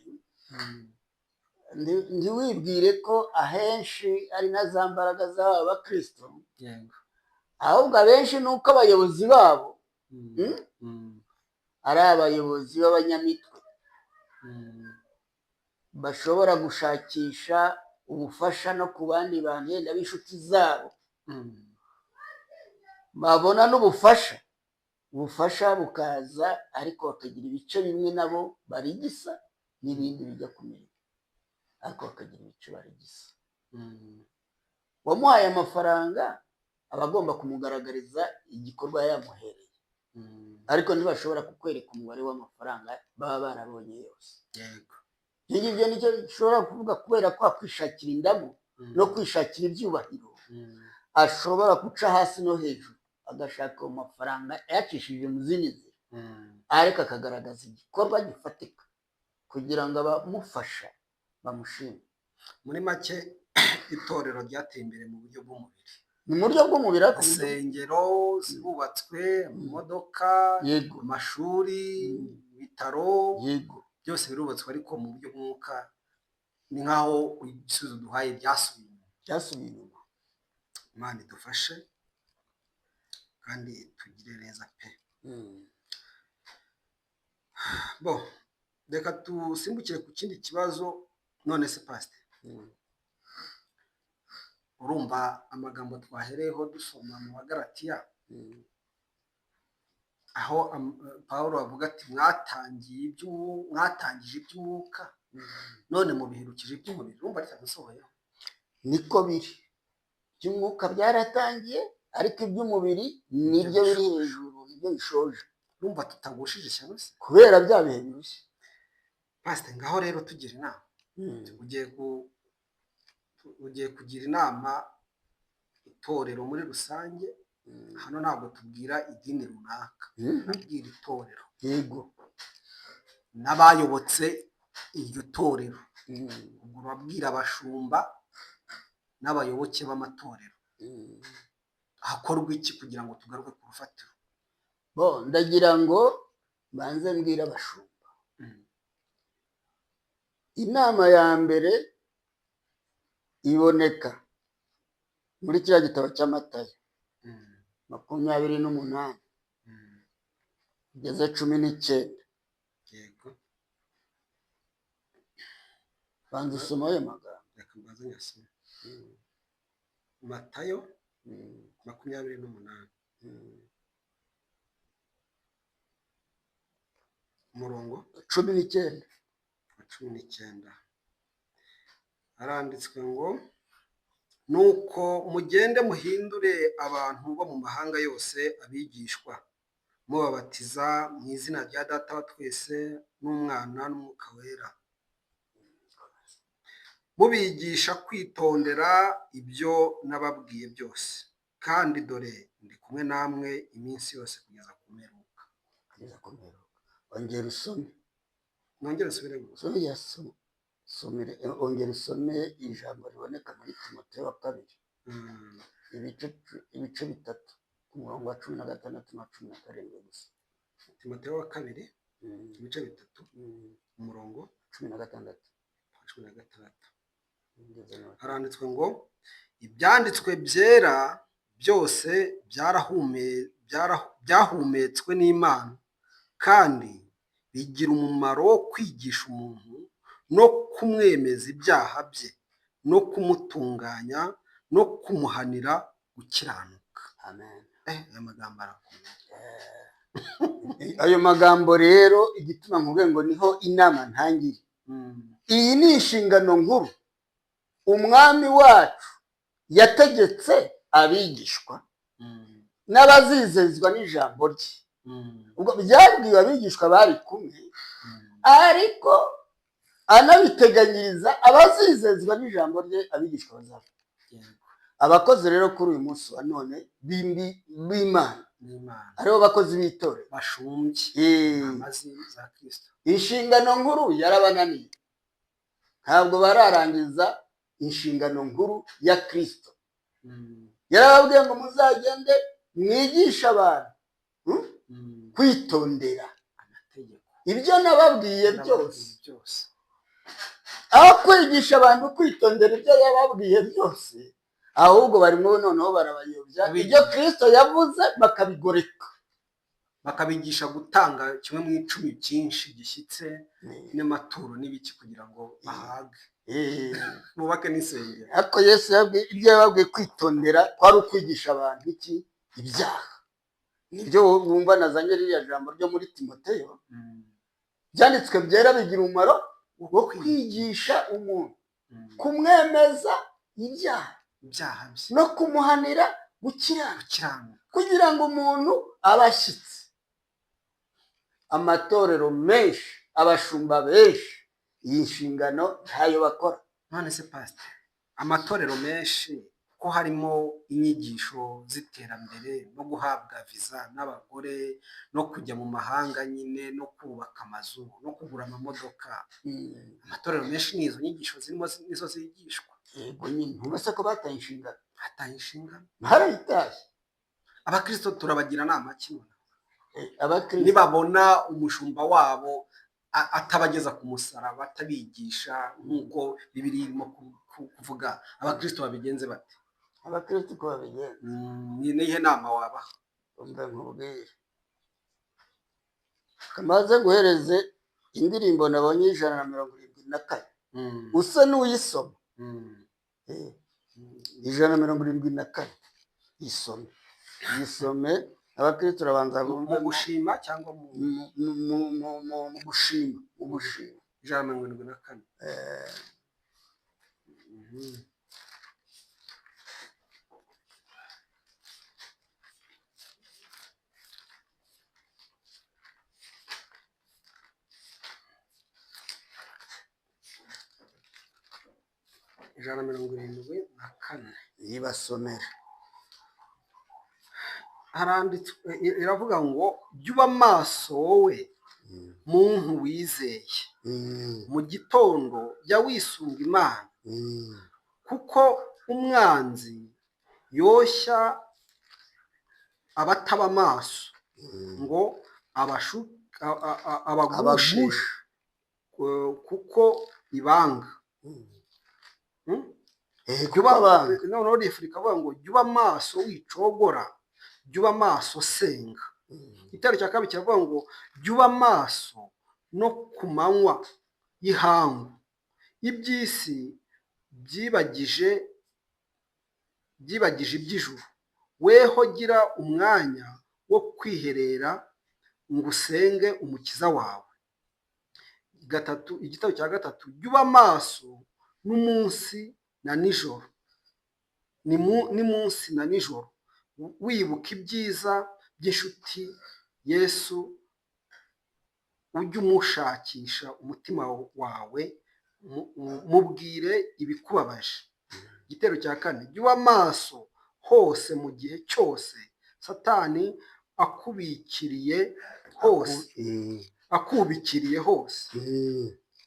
ntiwibwire ko ahenshi ari na za mbaraga z'aba bakristo, ahubwo abenshi ni uko abayobozi babo ari abayobozi b'abanyamitwe bashobora gushakisha ubufasha no ku bandi bantu yenda b'inshuti zabo, babona n'ubufasha, ubufasha bukaza, ariko bakagira ibice bimwe nabo barigisa n'ibindi bijya ku mirimo, ariko bakagira ibice barigisa. Wamuhaye amafaranga aba agomba kumugaragariza igikorwa yamuhereye, ariko ntibashobora kukwereka umubare w'amafaranga baba barabonye yose. Ibyo ngibyo nicyo gishobora kuvuga, kubera ko kwishakira indamu no kwishakira ibyubahiro, ashobora guca hasi no hejuru agashaka ayo mafaranga ayacishije mu zindi nzira, ariko akagaragaza igikorwa gifatika kugira ngo abamufasha bamushime. Muri make, itorero ryateye imbere mu buryo bw'umubiri. Ni mu buryo bw'umubiri, ariko mu buryo- Insengero zirubatswe, amamodoka, amashuri, ibitaro, byose birubatswe, ariko mu buryo bw'umwuka ni nk'aho ibisubizo duhaye byasubiye inyuma. Byasubiye inyuma. Imana idufashe kandi tugire neza pe. Bo reka dusimbukire ku kindi kibazo. None se pasiteri, urumva amagambo twahereyeho dusoma mu Bagalatiya, aho Pawulo avuga ati: "Mwatangije iby'umwuka, none mubihirukije iby'umubiri." Urumva ritadusohoyeho? Niko biri, iby'umwuka byaratangiye, ariko iby'umubiri nibyo biri hejuru, nibyo bishoje. Urumva tutagushije ishyano se? Kubera bya bihe birushya. Pasiteri, ngaho rero tugira inama. Ugiye kugira inama itorero muri rusange. Hano ntabwo tubwira idini runaka, tubwira itorero n'abayobotse iryo torero. Ubwo urabwira abashumba n'abayoboke b'amatorero, hakorwa iki kugira ngo tugaruke ku rufatiro? Bo ndagira ngo mbanze mbwire abashumba. Inama ya mbere iboneka muri kiriya gitabo cy'Amatayo 28 kugeza 19. Banza usoma ayo magambo. Reka mbanze nyasome. Matayo 28, umurongo 19. Wa 19, haranditswe ngo: "Nuko mugende muhindure abantu bo mu mahanga yose abigishwa, mubabatiza mu izina rya Data wa twese n'Umwana n'Umwuka Wera, mubigisha kwitondera ibyo nababwiye byose. Kandi dore ndi kumwe namwe iminsi yose kugeza ku mperuka." Kugeza ku mperuka. Ongera usome. Nongere nsubiremo? Usome, yasome, somere, ongera usome ijambo riboneka muri Timoteyo wa kabiri, ibice 3, ku murongo wa 16 na 17 gusa. Timoteyo wa kabiri, ibice 3, umurongo 16. Wa 16. Ngeze na- Haranditswe ngo: "Ibyanditswe byera byose byahumetswe n'Imana kandi bigira umumaro wo kwigisha umuntu no kumwemeza ibyaha bye no kumutunganya no kumuhanira gukiranuka." Amen. Aya magambo arakomeye. Ayo magambo rero, igituma nkubwiye ngo niho inama ntangire, iyi ni inshingano nkuru Umwami wacu yategetse abigishwa n'abazizezwa n'ijambo rye. Ubwo byabwiwe abigishwa bari kumwe, ariko anabiteganyiriza abazizezwa n'ijambo rye, abigishwa bazaba abakozi. Rero kuri uyu munsi wa none b'Imana, n'Imana, aribo bakozi b'itorero, bashumbye intama za Kristo, inshingano nkuru yarabananiye, ntabwo bararangiza inshingano nkuru ya Kristo. Yarababwiye ngo muzagende mwigishe abantu kwitondera amategeko ibyo nababwiye byose. Byose. Aho kwigisha abantu kwitondera ibyo yababwiye byose, ahubwo barimo noneho barabayobya, ibyo Kirisito yavuze bakabigoreka, bakabigisha gutanga 1/10 cyinshi gishyitse n'amaturo n'ibiki kugira ngo bahage, bubake n'insengero. Ariko Yesu ibyo yababwiye kwitondera kwari ukwigisha abantu iki? Ibyaha. Nibyo wumva nazanye ririya jambo ryo muri Timoteyo. Byanditswe byera bigira umumaro wo kwigisha umuntu, kumwemeza ibyaha, ibyaha bye, no kumuhanira gukiranuka, kugira ngo umuntu abe ashyitse. Amatorero menshi, abashumba benshi, iyi nshingano ntayo bakora. None se pasiteri, amatorero menshi ko harimo inyigisho z'iterambere no guhabwa viza n'abagore no kujya mu mahanga nyine no kubaka amazu no kugura amamodoka, amatorero menshi ni izo nyigisho zirimo, nizo zigishwa. Yego nyine, ntubase ko bataye inshingano. Bataye inshingano. Barayitaye. Abakristo turabagira inama kimwe? Abakristo nibabona umushumba wabo atabageza ku musaraba, atabigisha nk'uko Bibiliya irimo kuvuga, abakristo babigenze bate? Abakristo uko babigenza? Ni nihe nama wabaha? Umva nkubwire, kamaze nguhereze indirimbo nabonye, 174, usa n'uyisoma. 174, isome, yisome. Abakristo urabanza mu gushima cyangwa mu mu gushima, mu gushima. 174. 174. Yibasomera. Haranditswe, iravuga ngo: "Jya uba maso wowe muntu wizeye, mu gitondo jya wisunga Imana, kuko umwanzi yoshya abataba maso ngo abagushe abagushe kuko ibanga." Kuko abanga. Noneho rifu rikavuga ngo: "Jya uba maso wicogora, jya uba maso senga." Igitero cya kabiri kiravuga ngo: "Jya uba maso no ku manywa y'ihangu, iby'isi byibagije iby'ijuru, weho gira umwanya wo kwiherera ngo usenge Umukiza wawe." Gatatu, igitabo cya gatatu: "Jya uba maso n'umunsi na nijoro, ni munsi na nijoro, wibuka ibyiza by'inshuti Yesu, ujye umushakisha umutima wawe, mubwire ibikubabaje." Igitero cya kane: "Jya uba maso hose mu gihe cyose, Satani akubikiriye hose, akubikiriye hose,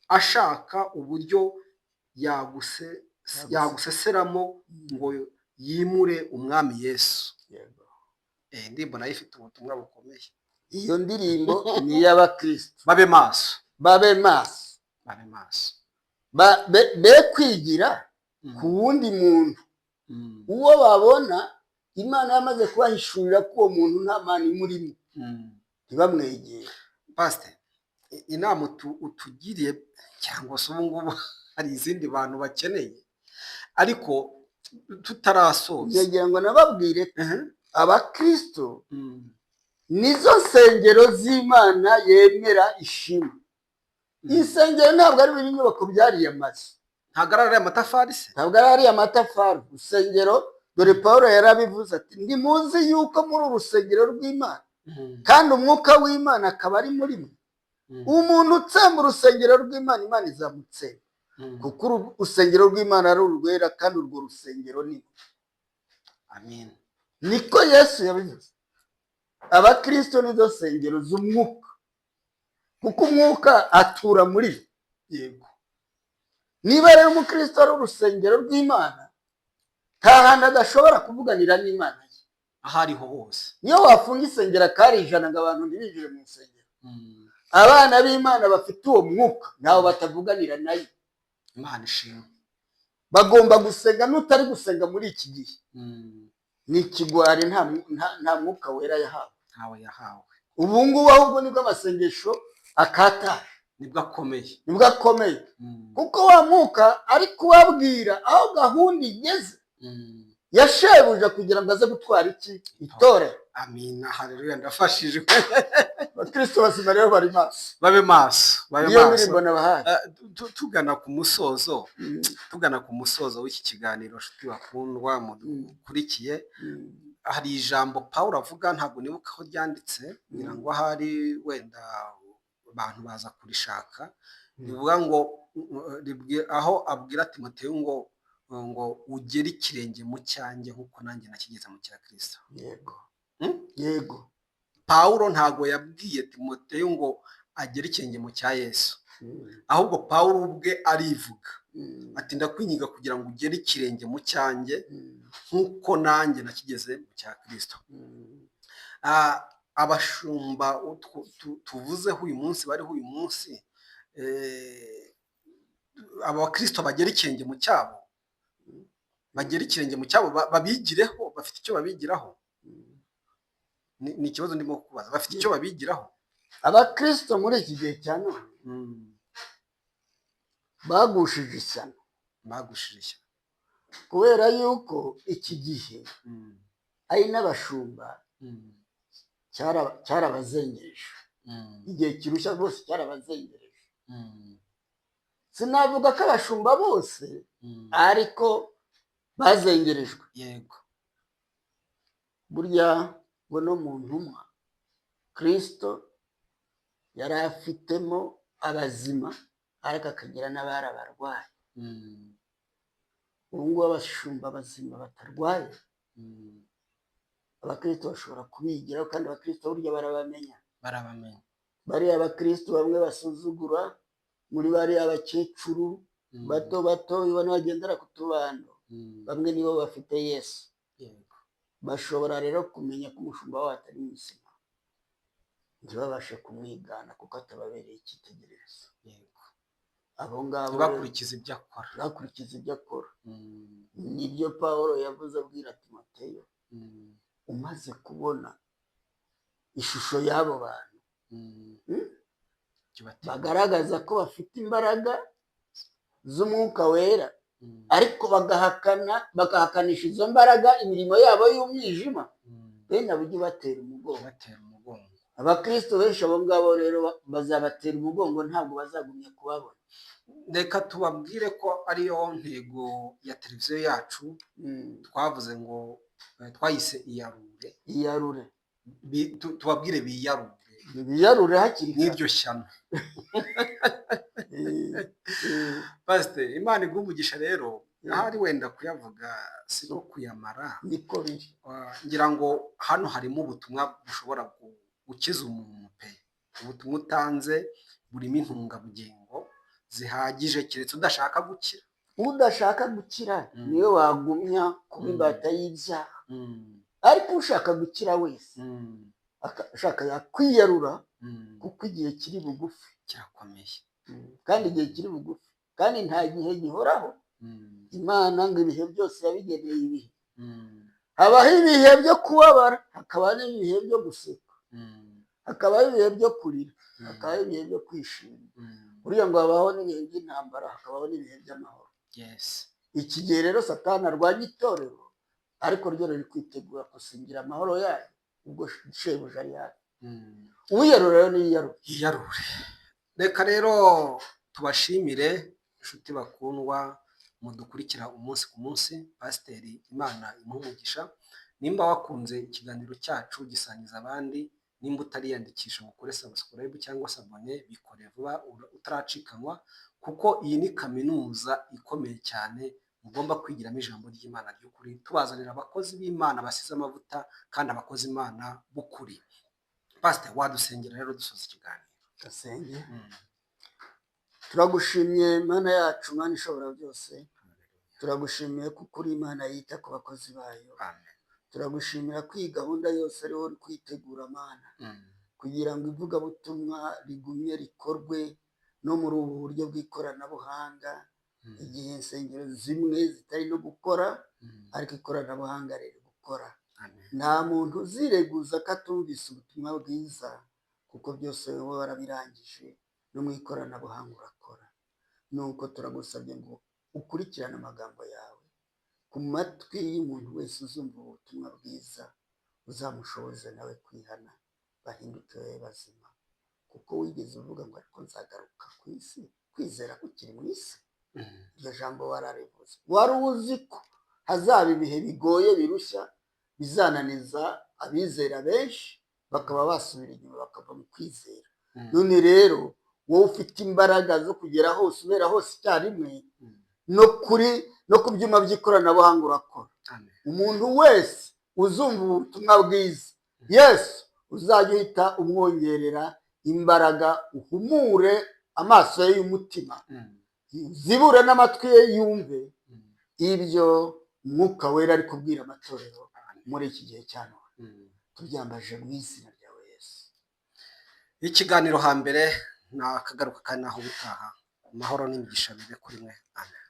ashaka uburyo yaguseseramo ngo yimure Umwami Yesu." Indirimbo nayo ifite ubutumwa bukomeye. Iyo ndirimbo ni iy'abakristo. Babe maso. Babe maso. Babe maso. Be kwigira ku wundi muntu uwo babona Imana yamaze kubahishurira ko uwo muntu nta Mana imurimo, ntibamwegere. Pasite, inama utugiriye, cyangwa se ubu ngubu hari izindi bantu bakeneye, ariko tutarasoza, ndagira ngo nababwire, abakristo nizo nsengero z'Imana yemera ishimwe. Insengero ntabwo ari buri nyubako byariye amazu. Ntabwo ari ariya matafari se? Ntabwo ari ariya matafari. Urusengero, dore Paul yarabivuze ati: "Ntimuzi yuko muri urusengero rw'Imana, kandi umwuka w'Imana akaba ari muri mwe?" Umuntu utsemba urusengero rw'Imana, Imana izamutsemba, kuko urusengero rw'Imana ari urwera, kandi urwo rusengero ni Amin. Niko Yesu yabivuze. Abakristo nizo nsengero z'umwuka, kuko umwuka atura muri bo. Niba rero umukristo ari urusengero rw'Imana, Nta hantu adashobora kuvuganira n'Imana ye. Aho ariho hose. Niyo wafunga isengero akari 100 ngo abantu ntibinjire mu nsengero, abana b'Imana bafite uwo mwuka ntawe batavuganira nayo. Imana ishimwe. Bagomba gusenga. N'utari gusenga muri iki gihe ni ikigwari, nta Mwuka Wera yahawe. Ntawe yahawe. Ubu ngubu ahubwo nibwo amasengesho akataje. Nibwo akomeye. Nibwo akomeye, kuko wa mwuka ari kubabwira aho gahunda igeze ya shebuja kugira ngo aze gutwara iki? Itorero. Amina, haleluya, ndafashijwe. Abakristo bazima rero bari maso. Babe maso, babe Niyo maso. ndirimbo nabahaye. Tugana ku musozo w'iki kiganiro, nshuti bakundwa mudukurikiye, hari ijambo Paul avuga, ntabwo nibuka aho ryanditse, ngira ngo ahari wenda abantu baza kurishaka, rivuga ngo aho abwira Timoteyo ngo ugere ikirenge mu cyanjye nk'uko nanjye nakigeze mu cya Kirisito. Yego. Hmm? Yego. Pawulo ntabwo yabwiye Timoteyo ngo agere ikirenge mu cya Yesu, ahubwo Pawulo ubwe arivuga ati: "Ndakwinginga kugira ngo ugere ikirenge mu cyanjye nk'uko nanjye nakigeze mu cya Kirisito." Abashumba tuvuzeho uyu munsi, bariho uyu munsi, aba bakristo bagera ikirenge mu cyabo, bagera ikirenge mu cyabo, babigireho, bafite icyo babigiraho? Ni ikibazo ndimo kubaza: bafite icyo babigiraho? Abakristo muri iki gihe cya none bagushije ishyano. Bagushije ishyano. Kubera yuko iki gihe ari n'abashumba cyarabazengereje. Igihe kirushya rwose cyarabazengereje. Sinavuga ko abashumba bose, ariko bazengerejwe. Burya ngo no mu ntumwa Kirisito yari afitemo abazima, ariko akagira n'abari abarwayi. Ubu ngubu abashumba bazima batarwaye, abakristo bashobora kubigiraho, kandi abakristo burya barabamenya. Barabamenya. Bariya abakristo bamwe basuzugura muri bariya abakecuru bato bato ubona bagendera ku tubando, bamwe nibo bafite Yesu. Bashobora rero kumenya ko umushumba wabo atari muzima, ntibabashe kumwigana kuko atababereye icyitegererezo. Abo ngabo rero Ntibakurikize ibyo akora. Bakurikiza ibyo akora. Nibyo Paul yavuze abwira Timoteyo: umaze kubona ishusho y'abo bantu Kibatera. bagaragaza ko bafite imbaraga z'Umwuka Wera, ariko bagahakana, bagahakanisha izo mbaraga imirimo yabo y'umwijima, bene abo ujye ubatera umugongo. Batera umugongo. Abakristo benshi abo ngabo rero bazabatera umugongo, ntabwo bazagumya kubabona. Reka tubabwire ko ariyo ntego ya televiziyo yacu. Twavuze ngo twayise Iyarure. Iyarure. Tubabwire biyarure. Biyarure hakiri kare. N'iryo shyano. Pasiteri, Imana iguhe umugisha rero. Ahari wenda kuyavuga si no kuyamara. Niko biri. Ngira ngo hano harimo ubutumwa bushobora gukiza umuntu pe. Ubutumwa utanze burimo intungabugingo zihagije, keretse udashaka gukira. Udashaka gukira niwe wagumya kuba imbata y'ibyaha, ariko ushaka gukira wese ashaka yakwiyarura, kuko igihe kiri bugufi. Kirakomeye. Kandi igihe kiri bugufi, kandi nta gihe gihoraho. Imana ngo ibihe byose yabigeneye ibihe. Habaho ibihe byo kubabara, hakaba n'ibihe byo guseka, hakabaho ibihe byo kurira, hakabaho ibihe byo kwishima. Buriya ngo habaho n'ibihe by'intambara, hakabaho n'ibihe by'amahoro. Iki gihe rero Satani arwanya itorero, ariko ryo riri kwitegura gusingira amahoro yayo ubwo shebuja ari hafi. Uwiyarura rero niyiyarure. Yiyarure. Reka rero tubashimire, inshuti bakundwa mudukurikira umunsi ku munsi. Pasiteri, Imana imuhe umugisha. Nimba wakunze ikiganiro cyacu, gisangiza abandi. Nimba utariyandikisha ngo ukore subscribe cyangwa s'abonner, bikore vuba utaracikanwa, kuko iyi ni kaminuza ikomeye cyane mugomba kwigiramo ijambo ry'Imana ry'ukuri. Tubazanira abakozi b'Imana basize amavuta kandi abakozi Imana b'ukuri. Pasiteri, wadusengera rero dusoza ikiganiro? Gasenge. Turagushimye, Mana yacu, Mana ishobora byose. Turagushimiye kuko uri Imana yita ku bakozi bayo. Amen. Turagushimira ko iyi gahunda yose ariho uri kwitegura, Mana, kugira ngo ivugabutumwa rigumye rikorwe no muri ubu buryo bw'ikoranabuhanga, igihe insengero zimwe zitari no gukora, ariko ikoranabuhanga riri gukora. Amen. Nta muntu uzireguza ko atumvise ubutumwa bwiza, kuko byose wowe warabirangije, no mu ikoranabuhanga urakora. Nuko turagusabye ngo ukurikirane amagambo yawe ku matwi y'umuntu wese uzumva ubutumwa bwiza, uzamushoboze nawe kwihana, bahinduke babe bazima, kuko wigeze uvuga ngo: "Ariko nzagaruka ku isi kwizera kukiri mu isi." Iryo jambo wararivuze, wari uzi ko hazaba ibihe bigoye, birushya, bizananiza abizera benshi, bakaba basubira inyuma, bakava mu kwizera. None rero wowe ufite imbaraga zo kugera hose, ubera hose icyarimwe, no kuri no ku byuma by'ikoranabuhanga urakora. Amen. Umuntu wese uzumva ubutumwa bwiza, Yesu, uzajya uhita umwongerera imbaraga, uhumure amaso ye y'umutima, zibure n'amatwi ye yumve ibyo Umwuka Wera ari kubwira amatorero muri iki gihe cya none. Tubyambaje mu izina ryawe, Yesu. Ikiganiro hambere ni akagaruka kandi naho ubutaha. Amahoro n'imigisha bibe kuri mwe. Amen.